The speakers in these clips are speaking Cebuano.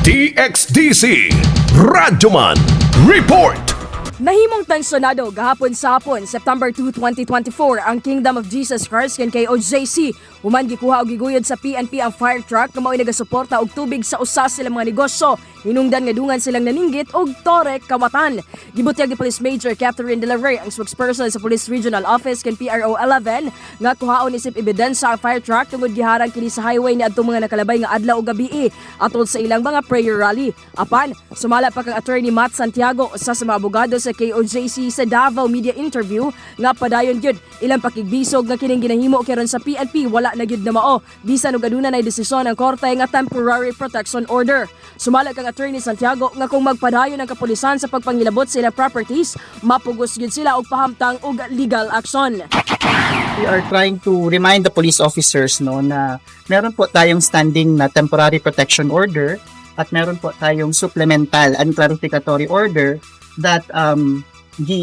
DXDC Radyoman Report. Nahimong tensyonado gahapon sa hapon, September 2, 2024, ang Kingdom of Jesus Christ ken KOJC human gikuha og giguyod sa PNP ang fire truck nga mao'y nagasuporta og tubig sa usa silang mga negosyo hinungdan nga dungan silang naninggit og tore kawatan. Gibutyag ni Police Major Catherine De La Rey, ang spokesperson sa Police Regional Office ken PRO 11, nga kuhaon isip ebidensya ang fire truck tungod giharang kini sa highway ni adtong mga nakalabay nga adlaw ug gabii atol sa ilang mga prayer rally. Apan, sumala pa kang Attorney Matt Santiago, usa sa mga abogado sa KOJC, sa Davao media interview nga padayon gyud ilang pakigbisog nga kining ginahimo karon sa PNP wala na gyud na mao bisan og aduna nay desisyon ang korte nga temporary protection order. Sumala kang Attorney Santiago nga kung magpadayon ang kapulisan sa pagpangilabot sa ilang properties, mapugos gyud sila og pahamtang og legal action. We are trying to remind the police officers, no, na meron po tayong standing na temporary protection order at meron po tayong supplemental and clarificatory order that the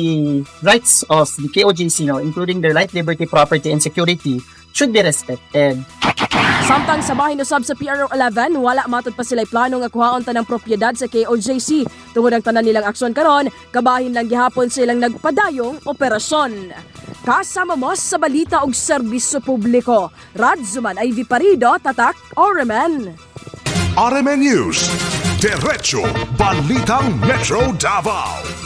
rights of the KOJC, no, including their life, liberty, property, and security, should be respected. Samtang sa bahin usab sa PRO 11, wala matod pa sila plano nga kuhaon tanang propiedad sa KOJC. Tungod ang tanan nilang aksyon karon, kabahin lang gihapon silang nagpadayong operasyon. Kasama mo sa balita og serbisyo publiko. Radzuman Ivy Parido, Tatak, RMN. RMN News. Diretso Balitang Metro Davao.